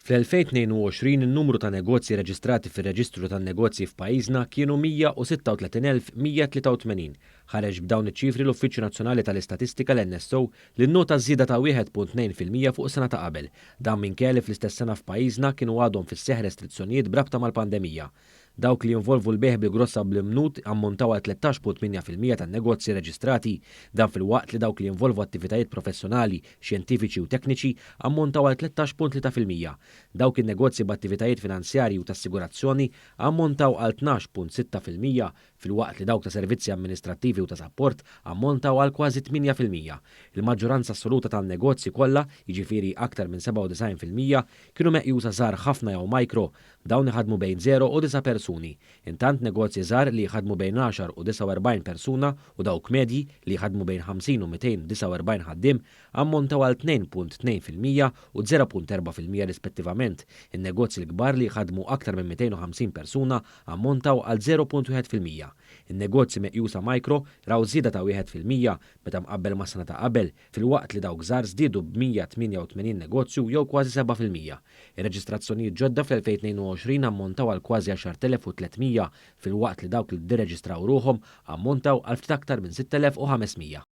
Fl-2022 in-numru ta' negozji reġistrati fir-Reġistru tan-Negozji f'pajjiżna kienu 136,183. Ħareġ b'dawn iċ-ċifri l-Uffiċċju Nazzjonali tal-Istatistika l-NSO li nnota żieda ta' 1.2% fuq sena ta' qabel. Dan minkejja li fl-istess sena f'pajjiżna kienu għadhom fis-seħħ restrizzjonijiet b'rabta mal-pandemija. Dawk li jinvolvu l-bejgħ bil-grossa bl-imnut ammontaw għal 13.8% tan-negozji reġistrati. Dan filwaqt li dawk li jinvolvu attivitajiet professjonali, xjentifiċi u tekniċi ammontaw għal 13.3%. Dawk in-negozji b'attivitajiet finanzjarji u ta' assigurazzjoni ammontaw għal 12.6% filwaqt li dawk ta' servizzi amministrattivi u ta' sapport ammontaw għal kważi 8%. Il-maġġoranza assoluta tan-negozji kollha, jiġifieri aktar minn 97%, kienu meqjusa żgħar ħafna jew micro. Dawn iħaddmu bejn żero u disa' persuni. Intant negozji żgħar li jħaddmu bejn għaxar u 49 persuna u dawk medji li jħaddmu bejn 50 u 249 ħaddiem ammontaw għal 2.2% u 0.4% rispettivament. In-negozji l-kbar li jħaddmu aktar minn 250 persuna ammontaw għal 0.1%. In-negozji meqjusa micro raw żieda ta' 1% meta mqabbel mas-sena ta' qabel, filwaqt li dawk żgħar żdiedu b'188 negozju jew kważi 7%. Ir-reġistrazzjonijiet ġodda fl-2022 ammontaw għal kważi 10,300 filwaqt li dawk li ddirreġistraw ruħhom ammontaw għal ftit aktar minn 6,500.